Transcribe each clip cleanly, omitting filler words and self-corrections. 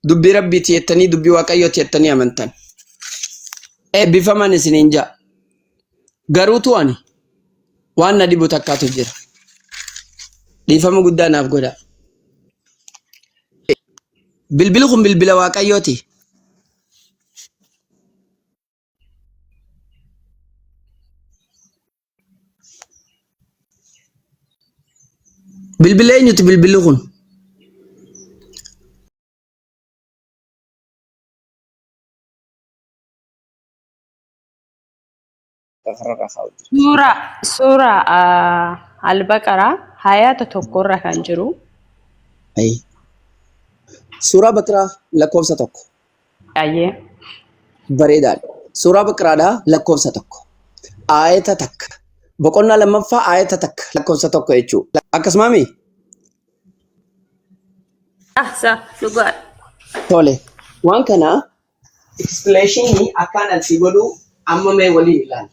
Dubbii Rabbiiti jettanii dubbii Waaqayyooti jettanii amantan. Eebbifaman isiniin ja'a. Garuutu ani waan na dhibu takkaatu jira. Dhiifama guddaa naaf godhaa. Bilbilli kun bilbila Waaqayyooti. Bilbila eenyuti bilbilli kun? Suuraa Al-Baqaraa hayaata tokkorra kan jiru. Ayi. Suuraa Baqaraa lakkoofsa 1. Ayyee. Bareedaadha. Suuraa Baqaraadhaa lakkoofsa 1. Aayata takka. Boqonnaa lammaffaa aayata takka lakkoofsa 1 jechuudha. Akkasumaami? Ah, sa dhugaadha. Tole. Waan kana explanation akkaan an si godhu amma mee waliin ilaalla.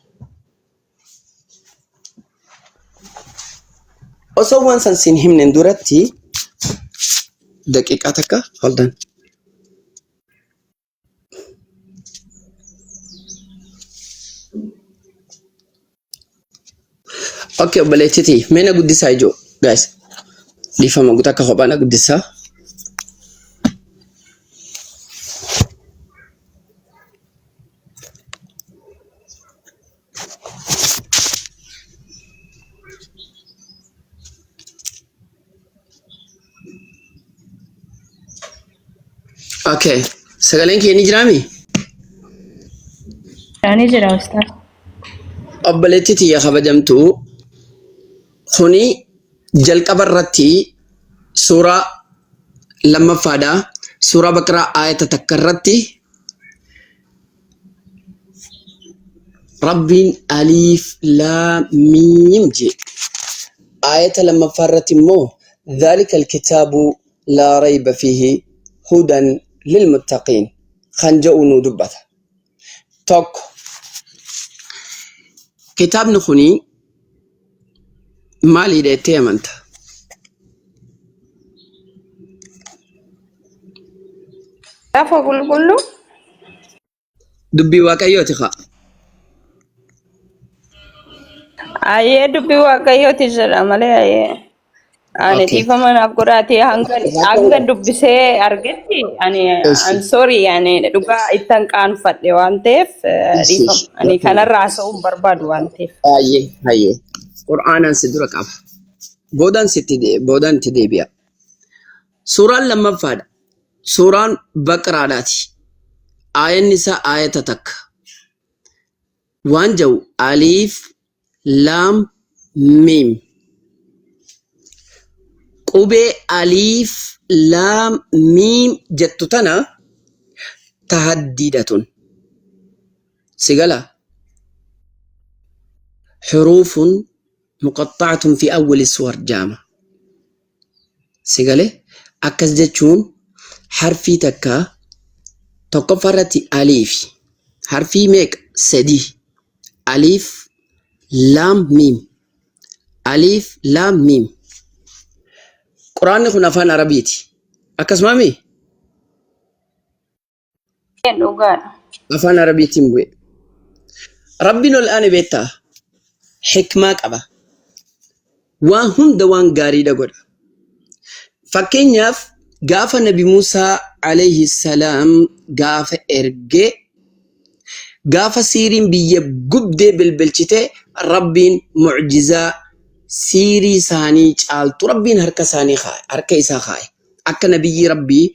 Osoo waan san siin himnen duratti daqiiqaa takka hold on. Okay, obboleettiti mee na guddisaa ijoo guys. Dhiifama guutuu akka kophaa na guddisaa. Okay. Sagaleen kee ni jiraami? Ni jira ustaaz. Obboleettii tiyya kabajamtu kuni jalqaba irratti suuraa lammaffaadha. Suuraa Baqaraa aayata takka irratti Rabbiin aliif laam miim jee. Aayata lammaffaa irratti immoo dhaalika alkitaabu laa rayba fiihi hudan lilmuttaqiin kan jedhu nu dubbata. Tokko kitaabni kuni maaliidha jettee amanta? Lafa qulqulluu. Dubbii Waaqayyooti kaa. Ayyee dubbii waaqayyooti jedha malee ayyee. Ani Okay. dhiifama naaf godhaatee hanga hanga dubbisee argetti ani Eshi. I'm sorry ani dhugaa ittan qaanfadhe waan ta'eef Eshi. dhiifama. Ani kanarraa haasa'uu hin barbaadu waan ta'eef. Hayyee hayyee. Qur'aanaan si dura qaba. Boodaan sitti boodaan itti deebi'a. Suuraan lammaffaadha. Suuraan Baqaraadhaati. Aayanni isaa aayata takka. Waan jedhu aliif laam miim. Qubee aliif laam miim jettu tana tahaddiidha tun. Si galaa? Xuruufun muqaxxa'atun fi awwali suwar jaama. Si galee? Akkas jechuun harfii takka tokkoffaa irratti aliifi. Harfii meeqa? Sadii. Aliif, laam, miim. Aliif, laam, miim. Quraanni kun afaan Arabiiti. Akkasumaami? Dhugaadha. Afaan Arabiitiin bu'e. Rabbiin ol aane beektaa? Hikmaa qaba. Waan hunda waan gaariidha godha. Fakkeenyaaf gaafa Nabi Muusaa alayhi salaam gaafa ergee gaafa siiriin biyya gubdee bilbilchite Rabbiin mu'jizaa siirii isaanii caaltu Rabbiin harka isaanii kaa'e harka isaa kaa'e akka nabiyyii Rabbii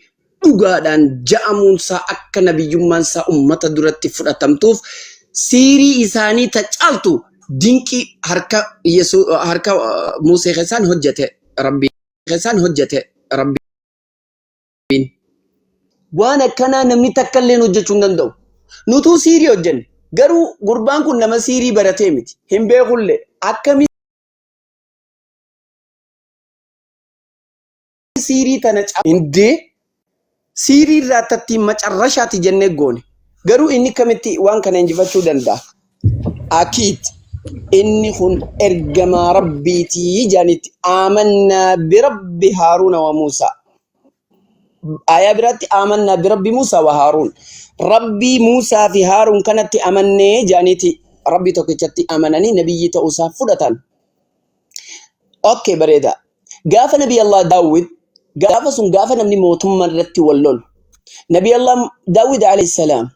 dhugaadhaan ja'amuunsaa akka nabiyyummaansaa ummata duratti fudhatamtuuf siirii isaanii ta caaltu dinqii harka Yesu- harka Musee keessaan hojjete Rabbiin keessaan hojjete Rabbiin. Waan akkanaa namni takka illeen hojjechuu hin danda'u. Nutuu siirii hojjenne. Garuu gurbaan kun nama siirii baratee miti. Hin beekullee. Akkamitti siirii tana hindee siirii irraa tattiin macarrashaati jennee goone. Garuu inni kamitti waan kana injifachuu danda'a? Akiid inni kun ergamaa rabbiitii jaanitti aamannaa birabbi haaruuna wa muusaa. Aayaa biraatti aamannaa birabbi Muusaa wa Haaruun. Rabbii Muusaa fi Haaruun kanatti amannee jedhaniiti Rabbii tokkichatti amananii nabiyyii ta'uu isaa fudhatan. Okay, bareeda. Gaafa Nabi Allah Daawwid gaafa sun gaafa namni mootummaa irratti wal lolu. Nabi Allah Daawwid alayhi salaam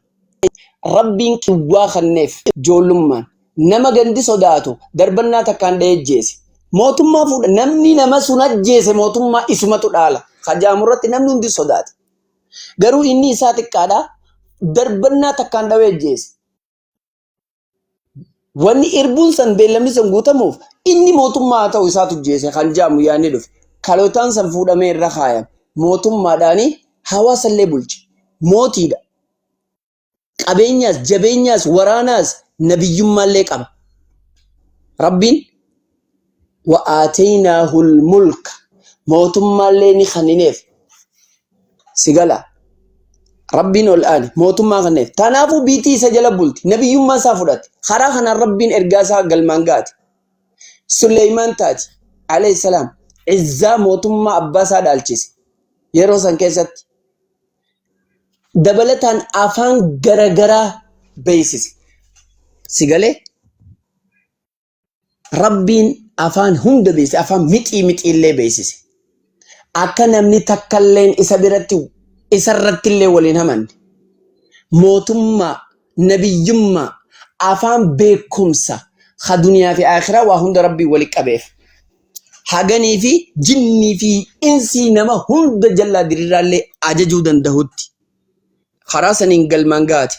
Rabbiin qiwwaa kanneef ijoollummaan nama gandi sodaatu darbannaa takkaan dha'ee ajjeese. Mootummaa fuudha namni nama sun ajjeese mootummaa isumatu dhaala. Kajaamu irratti namni hundi sodaate. Garuu inni isaa xiqqaadha darbannaa takkaan dhawee ajjeese. Wanni irbuun san beellamni san guutamuuf inni mootummaa haa ta'u isaatu ajjeese kan jaamu yaadni dhufe. Kalootaan san fuudhamee irra kaayame. Mootummaadhaani hawaasallee bulche. Mootiidha. Qabeenyaas, jabeenyaas, waraanaas, nabiyyummaallee qaba. Rabbiin wa aataynaahul mulka mootummaallee ni kennineef. Si gala. Rabbiin ol aane mootummaa kenneef. Tanaafuu biitii isa jala bulti. Nabiyyummaa isaa fudhate. Karaa kanaan Rabbiin ergaa isaa galmaan gaate. Suleymaan taati. Alayhi salaam. Izzaa mootummaa abbaa isaa dhaalchise. Yeroo san keessatti. Dabalataan afaan garagaraa beeksise. Si galee? Rabbiin afaan hunda beeksise, afaan mixii mixiillee beeksise. Akka namni takkalleen isa biratti isarrattillee waliin hamanne. Mootummaa, nabiyyummaa, afaan beekumsa ka duniyaa fi akhiraa waa hunda Rabbiin wali qabeef. Haganii fi jinnii fi insii nama hunda jallaa diriiraallee ajajuu dandahutti. Karaa saniin galmaan gaate.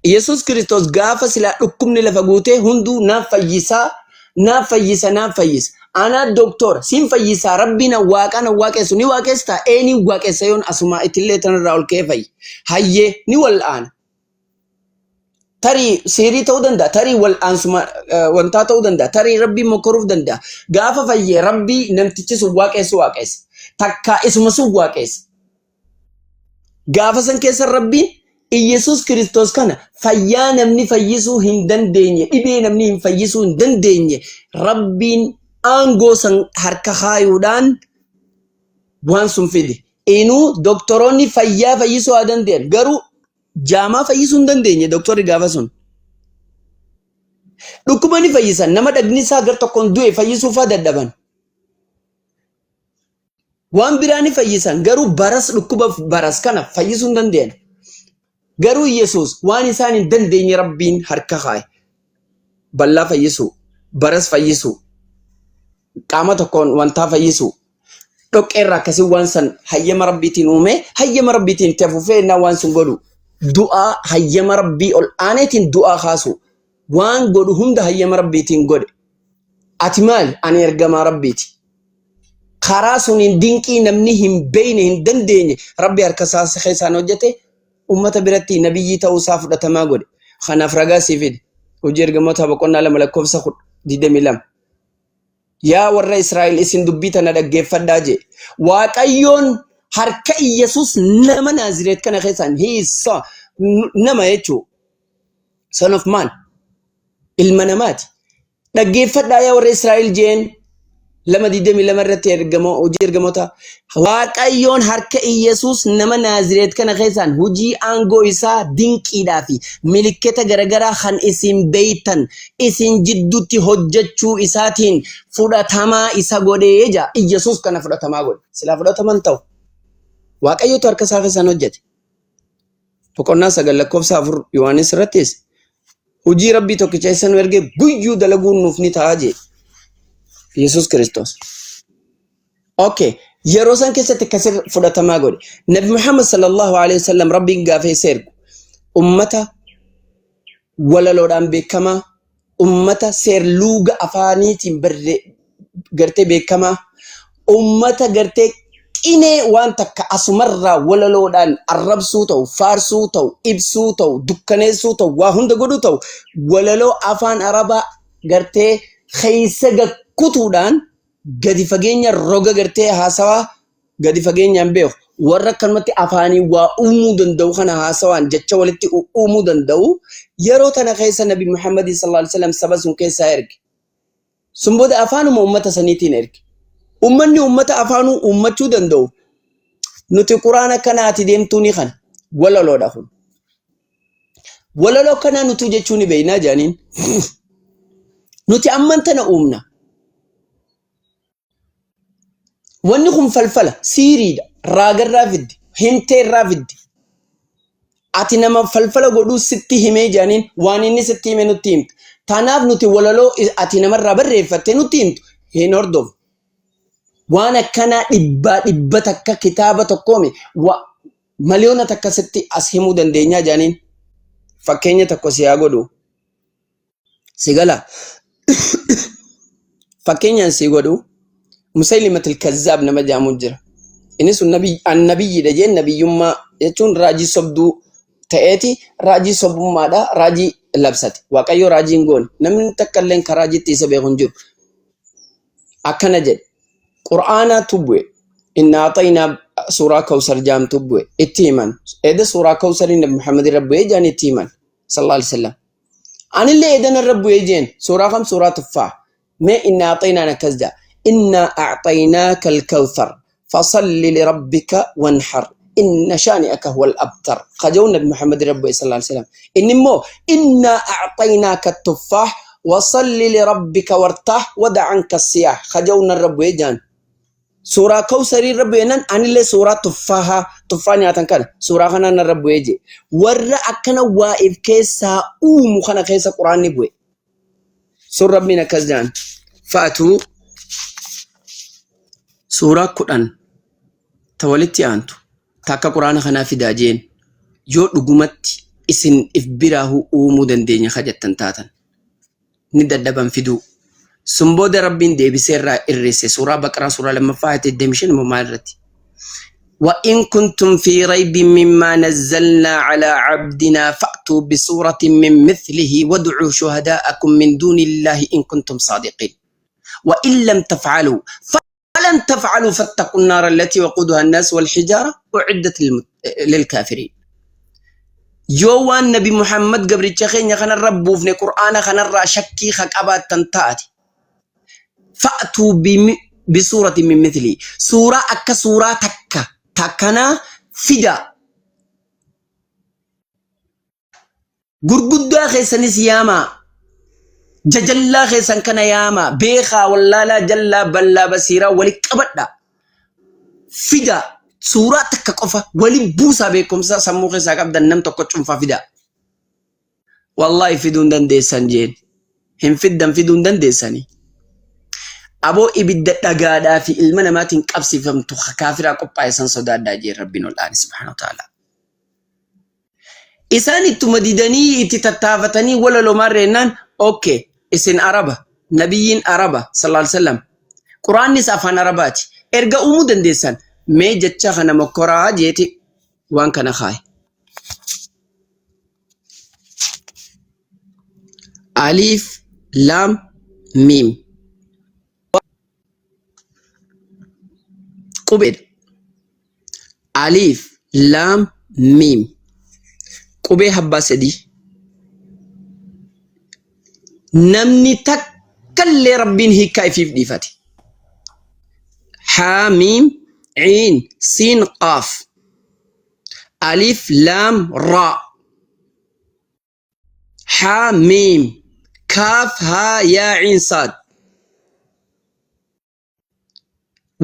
Yesuus Kiristoos gaafa silaa dhukkubni lafa guutee hunduu naaf fayyisaa, naaf fayyisa, naaf fayyisa. Anaa doktora, siin fayyisaa, rabbii na waaqaa na waaqessu, ni waaqessaa, ee ni waaqessa yoon asumaa itillee tanarraa ol ka'ee fayyi. Hayyee ni wal'aana. Tarii siirii ta'uu danda'a, tarii wal'aansuma wantaa ta'uu danda'a, tarii rabbii mokkoruuf danda'a. Gaafa fayyee rabbii namtichi sun waaqessu waaqessa. Takkaa isuma sun waaqessa. Gaafa san keessa Rabbiin Iyyasuus Kiristoos kana fayyaa namni fayyisuu hin dandeenye, dhibee namni hin fayyisuu hin dandeenye, Rabbiin aangoo san harka kaayuudhaan waan sun fide. Inuu doktoroonni fayyaa fayyisuu haa danda'an garuu jaamaa fayyisuu hin dandeenye doktorri gaafa sun. Dhukkuba ni fayyisan nama dhagni isaa gar tokkoon du'e fayyisuufaa dadhaban. Waan biraa ni fayyisan garuu baras dhukkuba baras kana fayyisuu hin danda'an. Garuu Yesuus waan isaan hin dandeenye Rabbiin harka kaa'e. Ballaa fayyisuu, baras fayyisuu, qaama tokkoon wantaa fayyisuu, dhoqqeerraa akkasii waan san hayyama Rabbiitiin uumee hayyama Rabbiitiin itti afuufee innaa waan sun godhu. Du'aa hayyama Rabbii ol aaneetiin du'aa kaasu. Waan godhu hunda hayyama Rabbiitiin godhe. Ati maali? Ani ergamaa Rabbiiti. Karaa suniin dinqii namni hin beeyne hin dandeenye Rabbi harka isaa keessaan hojjete ummata biratti nabiyyii ta'uu isaa fudhatamaa godhe. Kanaaf ragaa sii fide. Hojii Ergamoota boqonnaa 2 lakkoofsa 22. Yaa warra Israa'el isin dubbii tana dhaggeeffadhaa jee. Waaqayyoon harka Iyyasuus nama Naazireet kana keessaan he is son, nama jechuu son of man ilma namaati. Dhaggeeffadhaa yaa warra Israa'el jeen 2:22 irratti ergamoo hojii ergamoota Waaqayyoon harka Iyyasuus nama Naazireet kana keessaan hojii aangoo isaa dinqiidhaa fi milikketa garagaraa kan isin beeytan isin jidduutti hojjechuu isaatiin fudhatamaa isa godhee jaa. Iyyasuus kana fudhatamaa godhe. Silaa fudhataman ta'u. Waaqayyotu harka isaa keessaan hojjete. Boqonnaa 9 lakkoofsa 4 Yohaannis irrattis hojii Rabbii tokkicha isa nu erge guyyuu dalaguun nuuf ni ta'a jee. Yesuus Kiristoos. Okay. Yeroo san keessatti akkasii fudhatamaa godhe. Nabi Muhammad sallallahu alaihi wasallam Rabbiin gaafa isa ergu ummata walaloodhaan beekamaa, ummata seerluuga afaaniitiin barree gartee beekamaa, ummata gartee qinee waan takka asumarraa walaloodhaan arrabsuu ta'u, faarsuu ta'u, ibsuu ta'u, dukkaneessuu ta'u, waa hunda godhuu ta'u, walaloo afaan Arabaa gartee keessa gakkutuudhaan gadi fageenya roga gartee haasawaa gadi fageenyaan beeku warra akkanumatti afaaniin waa uumuu danda'u kana haasawaan jecha walitti uumuu danda'u yeroo tana keessa Nabi Muhammad sallallahu alaihi wasallam saba sun keessaa erge. Sun booda afaanuma ummata saniitiin erge. Ummanni ummata afaanuu uummachuu danda'u. Nuti quraana kanaati deemtuu ni kana. Walaloodha kun. Walaloo kanaa nutuu jechuu ni beeynaa jedhaniin. Nuti amman tana uumna. Wanni kun falfala, siiriidha, raagarraa fiddi, himteerraa fiddi. Ati nama falfala godhuu sitti himee jedhaniin waan inni sitti hime nutti himta. Tanaaf nuti walaloo ati namarraa barreeffatte nutti himtu hin hordofnu. Waan akkanaa dhibbaa dhibba takka kitaaba tokkoomi miliyoona takka sitti as himuu dandeenyaa jedhaniin. Fakkeenya tokko si haa godhu. Si gala. Fakkeenyaan si godhu Musaylimatul Kazzaab nama jedhamu jira. Inni sun annabiyyiidha jeen nabiyyummaa jechuun raajii sobduu ta'eeti raajii sobummaadha raajii labsate. Waaqayyo raajii hin goone. Namni takka illee kan raajiitti isa beeku hin jiru. Akkana jedhe. Qur'aanaatu bu'e. Inna axaynaa suuraa Kawsar jaamtu bu'e. Itti himan. Eeda suuraa Kawsariin Nabi Muhammad irra bu'ee jedhanii itti himan. Sallallahu alaihi wasallam. Anillee eedan irra bu'ee jeen suuraa kam suuraa tuffaa mee inna axaynaan akkas jedha inna axaynaaka alkawthar fasalli lirabbika wanhar inna shaani'aka huwal abtar kajawu nabi Muhammad irra bu'e sallallahu alaihi wasallam inni immoo inna axaynaaka tuffaah wasalli lirabbika wartaah wada anka siyaah kajawu narra bu'ee jaan Suuraa Kawsarii irra bu'e nan anillee suuraa tuffaahaa tuffaa nyaatan kana suuraa kanaan narra bu'ee jee. Warra akkana waa'if keessaa uumu kana keessa quraanni bu'e. Sun rabbiin akkas jedhan. Fa'atuu suuraa 10 ta walitti aantu ta akka quraana kanaa fidaa jeen yoo dhugumatti isin if biraahuu uumuu dandeenya ka jettan taatan. ni dadhaban fiduu. Sun booda Rabbiin deebisee irraa irrisse suuraa Baqaraa suuraa lammaffaa ayata 25 moo maal irratti. وإن كنتم في ريب مما نزلنا على عبدنا فأتوا بسورة من مثله وادعوا شهداءكم من دون الله إن كنتم صادقين وإن لم تفعلوا فلن تفعلوا فاتقوا النار التي وقودها الناس والحجارة أعدت للكافرين. Yoo waan nabi Muhammad gabricha keenya kanarra buufne qur'aana kanarraa shakkii ka qabaattan taate fa'tuu bisuurati min mithli suuraa akka suuraa takka takkanaa fidaa Gurguddaa keessanis yaamaa. Jajallaa keessan kana yaamaa. Beekaa wallaalaa jallaa ballaa basiiraa wali qabadha. Fidaa. Suuraa takka qofa wali buusaa beekumsa sammuu keessaa qabdan nam tokko cunfaa fidaa. Wallaahi fiduu hin dandeessan jeen. Hin fiddan fiduu hin dandeessanii. Aboo ibidda dhagaadhaa fi ilma namaatiin qabsiifamtu kaafiraa qophaa'e san sodaadhaa jeen Rabbiin ol aane subhaanahu wa ta'ala. Isaan ittuma didanii itti tattaafatanii walaloo reennaan okay isin Araba nabiyyiin Araba sallallahu alaihi wasallam Quraannis afaan Arabaati erga uumuu dandeessan mee jecha kana mokkoraa jeeti waan kana kaaye. Aliif laam miim qubeedha. Aliif, laam, miim. Qubee habbaa sadii. Namni takkallee Rabbiin hiikkaa ifiif dhiifate. Haa, miim, ciin, siin, qaaf. Aliif, laam, raa. Haa, miim, kaaf, haa, yaa, ciin, saad.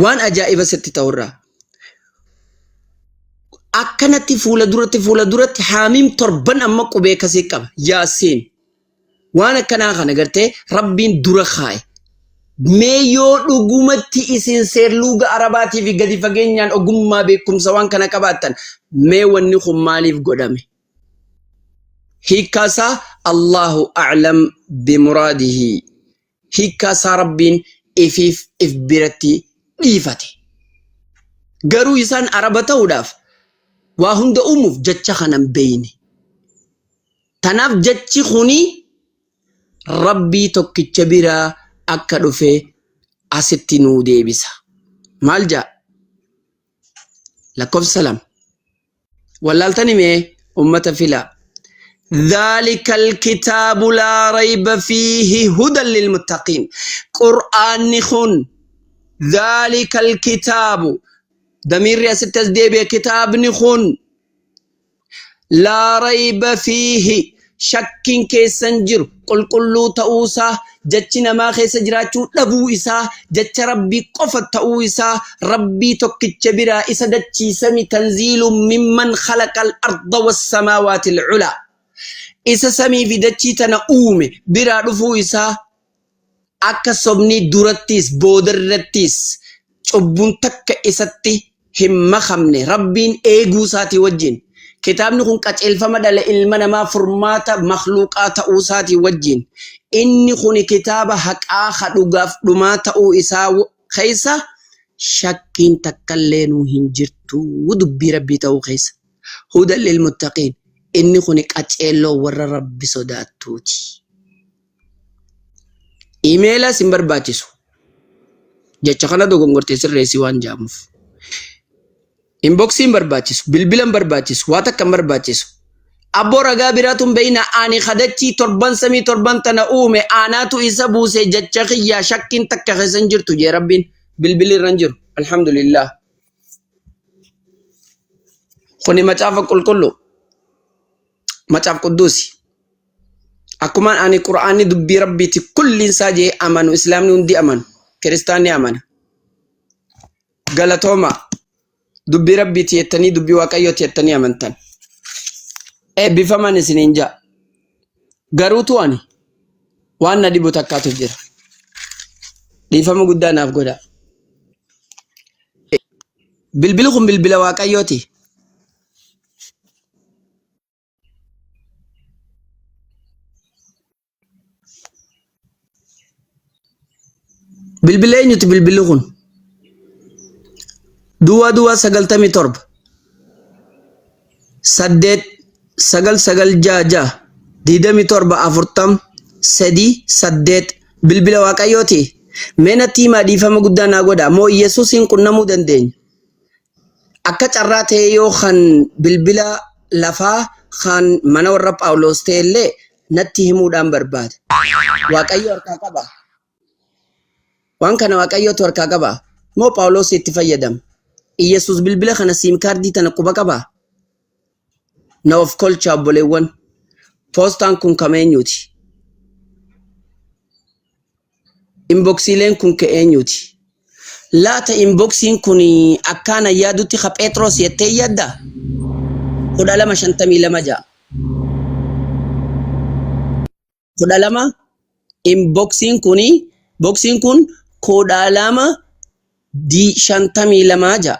Waan ajaa'iba sitti ta'urraa. Akkanatti fuula duratti fuula duratti haamiim torban amma qubee akkasii qaba. Yaasiin. Waan akkanaa kana gartee rabbiin dura kaaye. Mee yoo dhugumatti isin seerluuga arabaatii fi gadi fageenyaan ogummaa beekumsa waan kana qabaattan mee wanni kun maaliif godhame? Hiikkaasaa Allahu a'lam bimuraadihi. Hiikkaa isaa Rabbiin ifiif if biratti dhiifate. Garuu isaan Araba ta'uudhaaf waa hunda uumuuf jecha kana hin beeyne. Tanaaf jechi kuni Rabbii tokkicha biraa akka dhufe asitti nuu deebisa. Maal ja'a? Lakkoofsa 2. Wallaaltani mee ummata filaa. ذلك الكتاب لا ريب فيه هدى للمتقين قرآن خن ذلك الكتاب Damiirri asitti as deebi'e kitaabni kun laa rayba fiihi shakkiin keessan jiru qulqulluu ta'uusaa jechi namaa keessa jiraachuu dhabuu isaa jecha rabbii qofa ta'uu isaa rabbii tokkicha biraa isa dachiisami tanziilu mimman khalaqal arda wassamaawaati alculaa isa samii fi dachii tana uume biraa dhufuu isaa Akka sobni durattiis boodarrattiis cubbuun takka isatti hin makamne Rabbiin eeguu isaatii wajjin kitaabni kun qaceelfama dhala ilma namaa furmaata makhluuqaa ta'uu isaatii wajjin inni kuni kitaaba haqaa ka dhugaaf dhumaa ta'uu isaa keessa shakkiin takkallee nuu hin jirtu dubbii Rabbii ta'uu keessa. Hudan lilmuttaqiin inni kuni qaceelloo warra Rabbi sodaattuuti. Imeelas hin barbaachisu. Jecha kana dogongortee sirreessi waan jaamuuf. Inboksii hin barbaachisu, bilbila hin barbaachisu, waa takka hin barbaachisu. Abboo ragaa biraatu hin beeyna ani kadachii torban samii torban tana uume aanaatu isa buuse jecha kiyyaa shakkiin takka keessa hin jirtu jee rabbiin bilbilli irra hin jiru. Alhamdulillah. Kuni macaafa qulqulluu. Macaaf qudduusi. Akkumaan ani Qur'aanni dubbii Rabbiiti kulliin isaa jee amanu Islaamni hundi amanu kiristaanni amana. Galatooma dubbii Rabbiiti jettanii dubbii Waaqayyooti jettanii amantan. Eebbifaman isiniin ja'a. Garuutu ani waan na dhibu takkaatu jira. Dhiifama guddaa naaf godha. Bilbilli kun bilbila Waaqayyooti. Bilbila eenyuti bilbilli kun? Duwwaa duwwaa 97 8 9 9 6 6 27 40 3 8 bilbila waaqayyooti. Mee natti himaa dhiifama guddaa naa godha. Moo Yesuusiin qunnamuu dandeenya? Akka carraa ta'ee yoo kan bilbila lafaa kan mana warra Phaawulos ta'e illee natti himuudhaan barbaada. Waaqayyo harkaa qaba. Waan kana Waaqayyootu harkaa qaba. Moo Phaawulos itti fayyadama? Iyyasuus bilbila kana siim kaardii tana quba qaba? Na of kolchaa obboleewwan. Poostaan kun kam eenyuuti? Inboksiileen kun ka eenyuuti? Laata inboksiin kun akkaan an yaadutti ka Phexros jettee yaadda? 12:52 ja'a. 12 inboksiin kun boksiin kun 12 52 ja'a.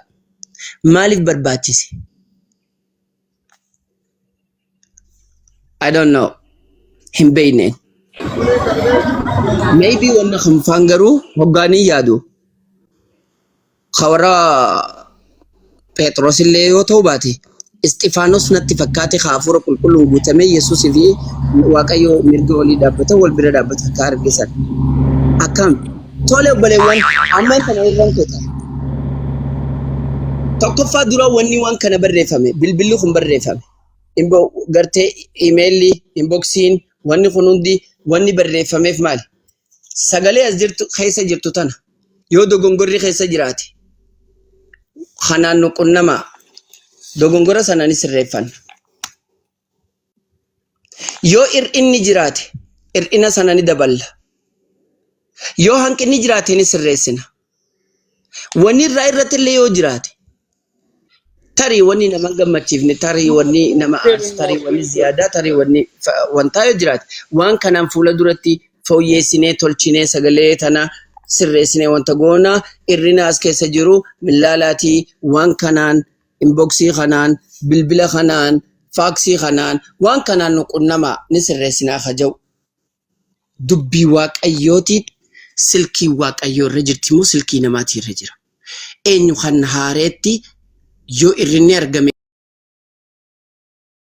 Maaliif barbaachise? I don't know. Hin beekne. Maybe wanna kan faan garuu hoggaanii yaadu. Ka warra Phexros illee yoo ta'u baate Isxifaanos natti fakkaate ka hafuura qulqulluun guutamee Yesuusii fi Waaqayyo mirga olii dhaabbata wal bira dhaabbata akka argisan. Akkam. Tole obboleewwan amma kana irran kuta. Tokkoffaa dura wanni waan kana barreeffame bilbilli kun barreeffame. Gartee imeelli, inboksiin, wanni kun hundi wanni barreeffameef maali? Sagalee as jirtu keessa jirtu tana yoo dogongorri keessa jiraate kanaan nu qunnamaa dogongora sana ni sirreeffanna. Yoo hir'inni jiraate hir'ina sana ni daballa. Yoo hanqinni jiraate ni sirreessina. Wanni irraa irratti illee yoo jiraate tarii wanni nama hin gammachiifne tarii wanni nama aarsu tarii wanni ziyaadaa tarii wanni wantaa yoo jiraate waan kanaan fuula duratti fooyyeessinee tolchinee sagalee tana sirreessinee wanta goona irrina as keessa jiru millaalaatii waan kanaan inboksii kanaan bilbila kanaan faaksii kanaan waan kanaan nu qunnamaa ni sirreessinaa kaja'u dubbii waaqayyootiin silkii waaqayyoo irra jirti moo silkii namaatii irra jira? Eenyu kan haareetti yoo irrinni argame